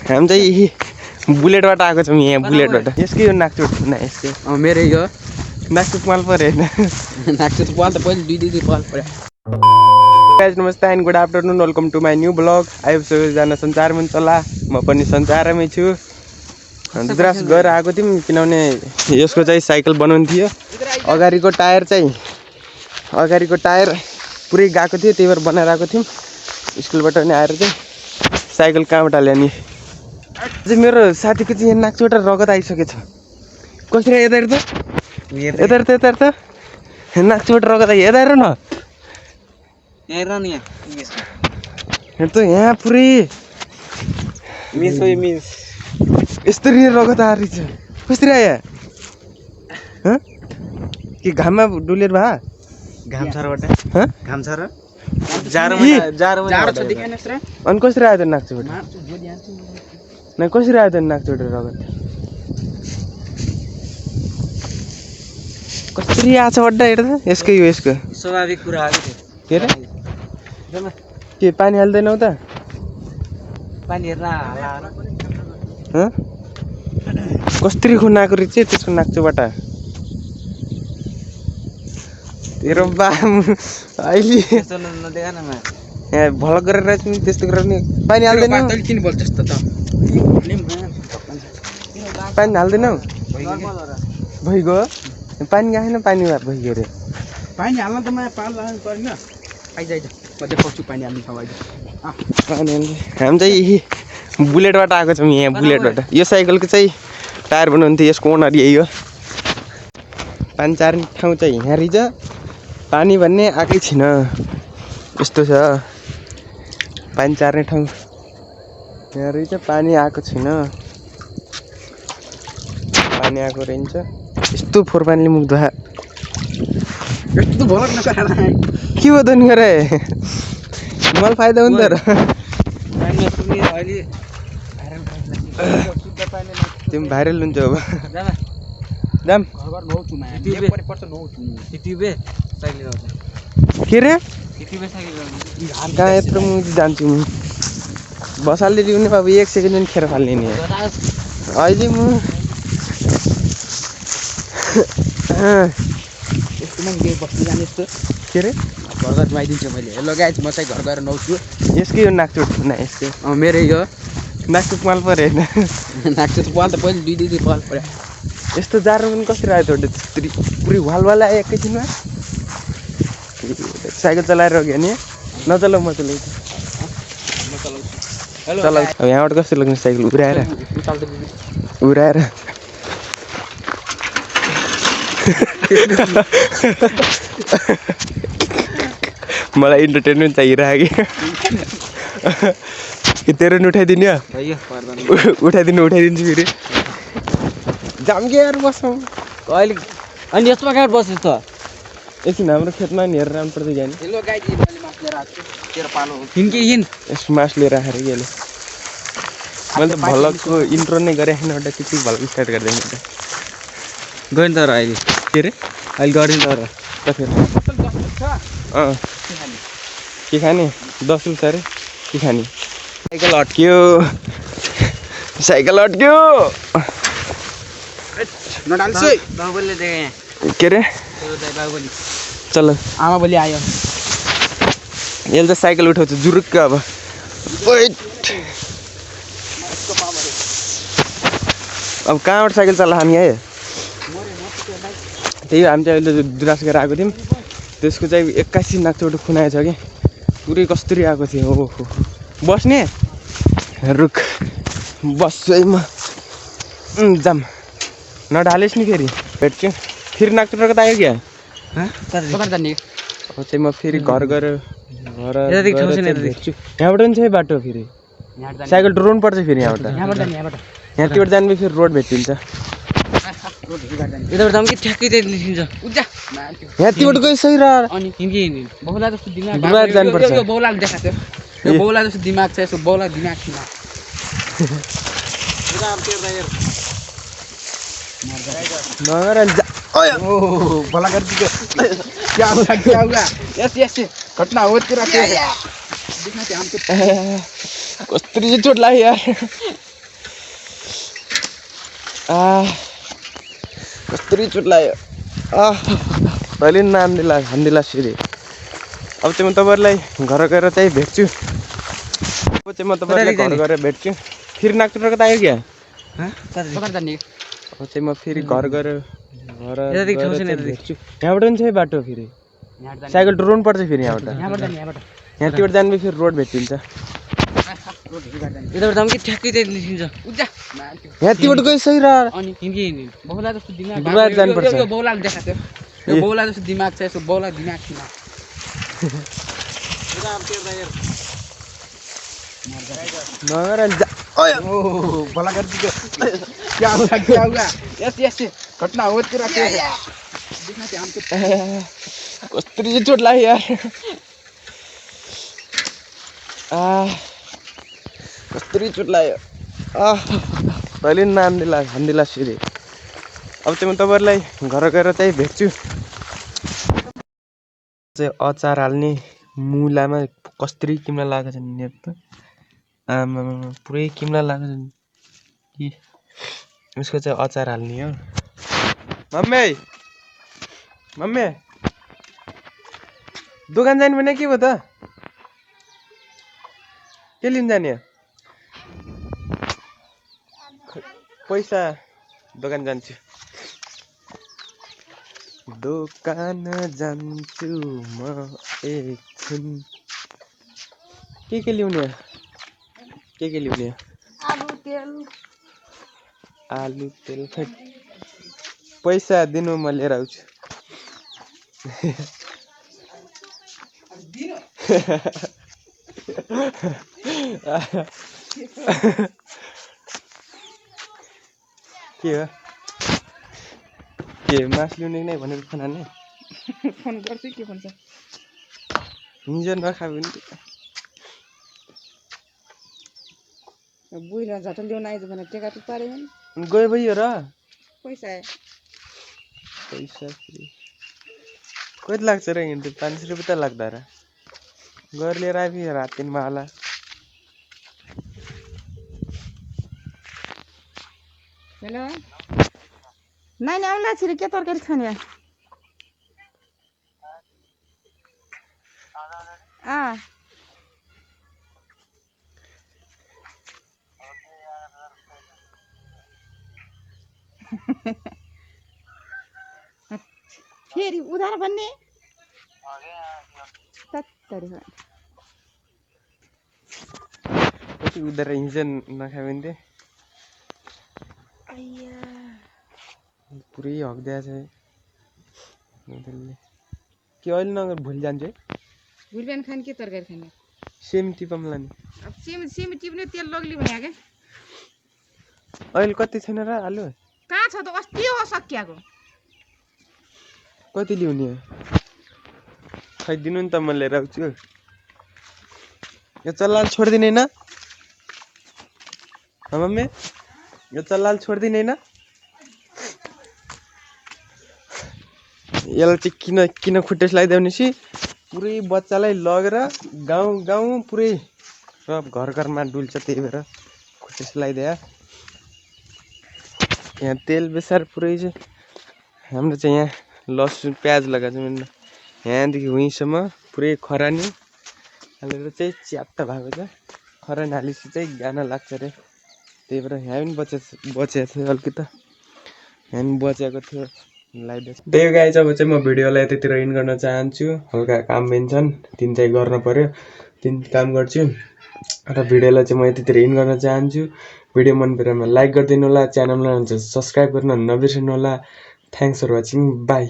हामी चाहिँ बुलेटबाट आएको छौँ यहाँ बुलेटबाट। यसकै हो नाकचोट न यसकै मेरै हो नाकचोट पाल पऱ्यो होइन नाकचोट पाल त पहिले दुई पाल पऱ्यो। गाइज नमस्ते and good afternoon, welcome to my new blog. आयो सबैजना सञ्चारमा चला, म पनि सञ्चारमै छु। द्रास गएर आएको थियौँ किनभने यसको चाहिँ साइकल बनाउनु थियो। अगाडिको टायर पुरै गएको थियो, त्यही भएर बनाएर आएको थियौँ। स्कुलबाट नि आएर चाहिँ साइकल कहाँबाट ल्याउने चाहिँ मेरो साथीको चाहिँ यहाँ नाकचोट रगत आइसकेछ। कसरी यता त नाकचोट रगत आइ यता हेर न त यहाँ पुरै यस्तरी रगत आएछ। कसरी आयो कि घाममा डुलेर भए घाम छ र घाम छ र अनि कसरी आयो त नाकचोट न कसरी आयो त नाकचोट रगत कसरी आछ अड्डा हेर्दा यसकै हो यसको स्वाभाविक कुरा हो के अरे के पानी हाल्दैनौ त पानी हेर्न कस्तरी खुन आएको रहेछ त्यसको नाक्चोबाट तेरो बा अहिले यहाँ भलक गरेर त्यस्तो गरेर नि पानी हाल्दैनौ किन बोल्छ जस्तो त पानी हाल्दैनौ भइगयो पानी गएन पानी भइगयो अरे पानी हाल्न त म पाल लानु पर्दैन आइज म देखाउँछु पानी हाल्नु छ पानी हाल्दै हामी चाहिँ बुलेटबाट आएको छौँ यहाँ बुलेटबाट। यो साइकलको चाहिँ टायर बनाउनु थियो, यसको ओनर यही हो। पानी चार्ने ठाउँ चाहिँ यहाँ रहेछ, पानी भन्ने आएकै छैन यस्तो छ। पानी चार्ने ठाउँ यहाँ रहेछ, पानी आएको छैन। पानी आएको रहन्छ यस्तो फोहोर पानीले मुख धुवा यस्तो भलक नगरे के हो त नि गरे मलाई फाइदा हुन्छ र त्यो भाइरल हुन्छ अब दाम के रे कहाँ यत्रो म जान्छु म बसाल्दै दिउने अब 1 सेकेन्ड पनि खेर फाल्ने नि अहिले म के रे घर नुहाइदिन्छु मैले। हेलो गाइज म चाहिँ घर गएर नुहाउँछु। यसकै हो नाकचोट न यसकै मेरै हो नाकचोट पाल पऱ्यो होइन नाकचोट पाल त पहिले दुई पाल पऱ्यो। यस्तो जाडो पनि कसरी आयो त पुरै वाल आयो एकैछिनमा। साइकल चलाएर गयो नि नचलाउ म चलाउँछु चलाउँछु। अब यहाँबाट कस्तो लाग्ने साइकल उराएर मलाई इन्टरटेनमेन्ट चाहिरहेको कि तेरो नि उठाइदिने उठाइदिन्छु फेरि जामगेर बस्छौँ अहिले। अनि यस्तोमा कहाँ बस्छु त एकछिन हाम्रो खेतमा नि हेरेर राम्रो पर्दै जाने। यसको मास लिएर राखेर गेले मैले त भलकको इन्ट्रो नै गरेँ एउटा त्यति भलक स्टार्ट गर्दैन गयो नि तर अहिले के अरे अहिले गऱ्यो नि तर त फेरि के खाने 10 रुपियाँ अरे के खाने साइकल अट्क्यो के अरे चल आमा बोली आयो यसले त साइकल उठाउँछ जुरुक्क। अब कहाँबाट साइकल चला हामी आयो त्यही हामी चाहिँ अहिले दुरास गरेर आएको थियौँ। त्यसको चाहिँ 81 नाकचोट खुनाएछ कि पुरै कस्तरी आएको थियो। हो बस्ने रुख बस्छु है म जाम नढालेस् नि फेरि भेट्छु फेरि नाकचोट रगत आयो क्या चाहिँ म फेरि घर गएर भेट्छु। यहाँबाट पनि छ बाटो फेरि साइकल डोराउनु पर्छ फेरि यहाँबाट जानु फेरि रोड भेटिन्छ यहाँतिर गइ सही र बौला जस्तो दिमाग छ यसो बौला दिमाग छैन भला गरिदिएको क्या हुआ यस घटना हो तेरा कस्तरी चोट लाग्यो यार कस्तरी चोट लाग्यो अहिले नाम हान्दिला सिरे अब चाहिँ म तपाईँहरूलाई घर गएर चाहिँ भेट्छु अब चाहिँ म तपाईँहरूलाई घर गएर भेट्छु फेरि नागटुरको त आयो क्या अब चाहिँ म फेरि घर गएर भेट्छु यहाँबाट पनि छ है बाटो फेरि साइकल डोराउनु पर्छ फेरि यहाँबाट जानु फेरि रोड भेटिन्छ यहाँबाट गयो सही र दिमाग छ यसो बौला दिमाग थिएन घटना हो कस्तरी चाहिँ चोट लाग्यो यार कस्तरी चोट लाग्यो अहिले नाम हान्दिला सिरे अब चाहिँ म तपाईँहरूलाई घर गएर चाहिँ भेट्छु चाहिँ अचार हाल्ने मुलामा कस्तरी किम्ला लागेको छ नि त आमा पुरै किम्ला लागेको छ कि उसको चाहिँ अचार हाल्ने हो मम्मी दोकान जाने भने के भयो त के लिन जाने पैसा दोकान जान्छु दोकान जान्छु म एकछिन के ल्याउने के ल्याउने आलु तेल खै पैसा दिनु म लिएर आउँछु के हो के मास ल्याउने नै भनेर फोन हान्ने फोन गर्छु के भन्छ हिजो नखायो भने बुढीलाई झट्ट ल्याउन आइज भने टेका त पारेन गयो भयो र पैसा कति लाग्छ र हिँड्नु 500 रुपियाँ त लाग्दा र गएर लिएर आइपुग्यो रात 3 मा होला हेलो नानी आउला छिरी के तरकारी खाने फेरि उधार भन्ने कति उधार हिजो नखायो भने त पुरै हक्दिया छ के अहिले नगर भोलि जान्छ भोलि बिहान खाने के तरकारी खाने सेमी टिपम लाने अब सेमी टिप्ने तेल लग्ली भने क्या अहिले कति छैन र आलु कहाँ छ त अस्ति हो सकिएको कति ल्याउने खै दिनु नि त म लिएर आउँछु यो चल्लाल छोडिदिने हैन मम्मी यो चल्लाल छोडिदिने हैन यसलाई चाहिँ किन खुट्टेस लगाइदिएपछि पुरै बच्चालाई लगेर गाउँ पुरै र घरमा डुल्छ त्यही भएर खुट्टेस लगाइदिए यहाँ तेल बेसार पुरै चाहिँ हाम्रो चाहिँ यहाँ लसुन प्याज लगाएको छ यहाँदेखि हुँसम्म पुरै खरानी हालेर चाहिँ च्याप्टा भएको छ खरानी हालेपछि चाहिँ गाना लाग्छ रे त्यही भएर यहाँ पनि बचेको थियो अलिकति यहाँ पनि बचेको थियो लाइदिएछ त्यही गाइज अब चाहिँ म भिडियोलाई यतितिर इन्ड गर्न चाहन्छु हल्का काम पनि छन् तिन चाहिँ गर्न पर्यो तिन काम गर्छु र भिडियोलाई चाहिँ म यतितिर इन्ड गर्न चाहन्छु भिडियो मन परेमा लाइक गरिदिनु होला च्यानललाई सब्स्क्राइब गर्न नबिर्सनु होला थ्याङ्क्स फर वाचिङ बाई